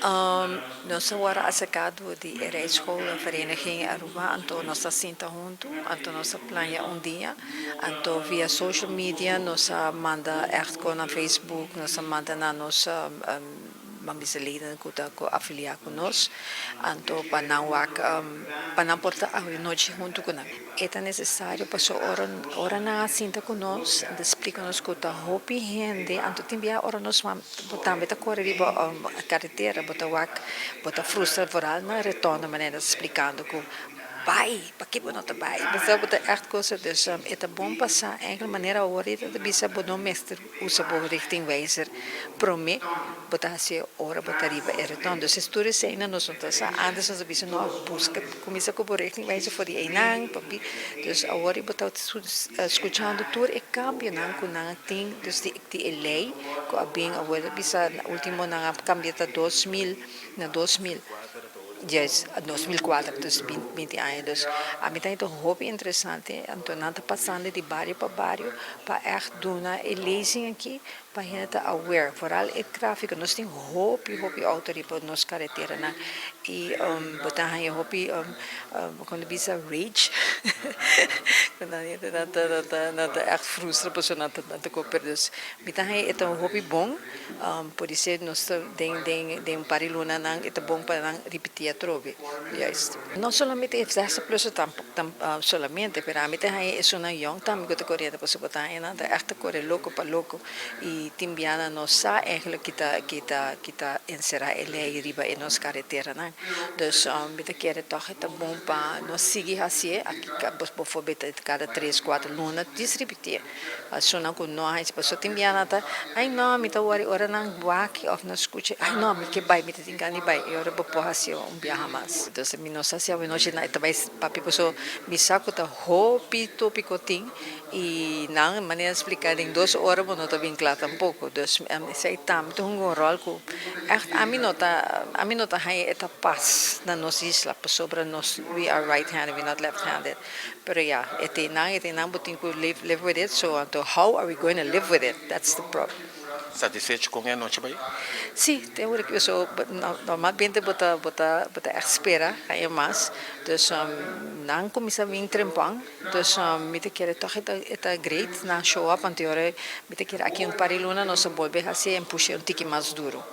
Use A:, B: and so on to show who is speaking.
A: Nos awor a aserká di Rijschoolvereniging Aruba, anto nos a sinta huntu, anto nos a plania un dia, anto via social media nos a manda echt kon na Facebook, nos a manda na nos mambisa leden ku ta afiliá ku nos, anto pa nan wak pa nan por ta awe nochi huntu ku nan. E ta nesesario paso ora nan a sinta ku nos, nan ta splika nos ku ta hopi hende, anto tin bia ora nos bo tambe ta kore riba karetera, bo ta wak, bo ta frustra vooral na rotonde manera ta splikando ku bai, pakiko bo no ta bai? Bo ta echt kosa, dus e ta bon pa sa eigenlijk manera awor ta bisa bo no mester usa bo richtingwijzer promé bo ta hasi ora bo ta riba e rotonde. Dus tur esei nos no ta sa. Antes nos a bisa no, buska, kuminsá ku bo richtingwijzer for di einan, papi. Dus awor bo ta skuchando tur e kambionan ku nan tin, dus di e lei ku a bin awor bisa último nan a kambia ta 2000 na 2000. Yes, 2004, dus 20 aña. Dus ami ta hopi interesante. Anto nan ta pasando di bario pa bario pa echt duna e lezing aki pa hende ta aware. Vooral e tráfiko. Nos tin hopi, hopi outo riba nos kareteranan. I bo ta haña hopi kon bisa rage. Nan ta echt frustra pasobra nan ta koper. Dus mi ta haña e ta hopi bon. Por esei nos ta den un par di lunanan e ta bon pa nan ripití atrobe. Juist. No solamente e 60-plussen solamente, pero ami ta haña esunnan yong tambe ku ta koriendo, pasobra bo ta haña nan ta echt kore loko pa loko i tin bia nan no sa eigenlijk ki ta enserá e lei riba e nos kareteranan. Dus mi ta kere toch e ta bon pa nos sigui hasié aki bijvoorbeeld kada 3, 4 luna djis ripití. Esunnan ku no haña, pasobra tin bia nan ta: "Ai no, mi ta wòri ora nan wak òf nan skucha. Ai no, mi ke bai, mi ta tin gana di bai." I ora bo por hasi un biaha mas. Dus mi no sa si awenochi nan ta bai papia, pasobra mi sa ku ta hopi tópiko tin i nan manera splika den 2 ora bo no ta bin kla tampoko. Dus esei tambe ta hunga un ròl ku echt ami no ta haña e ta pas na nos isla, pasobra nos, we are right-handed, we not left-handed. Pero ja, e tin nan bo tin ku live with it. So anto how are we going to live with it? That's the problem.
B: Satisfecho ku e anochi bai?
A: Si, tin ku so normalmente bo ta echt spera haña mas. Dus nan kuminsá bin trempan. Dus mi ta kere toch e ta great nan show up, anto mi ta kere aki un par di luna nos a bolbe hasi en push un tiki mas duru.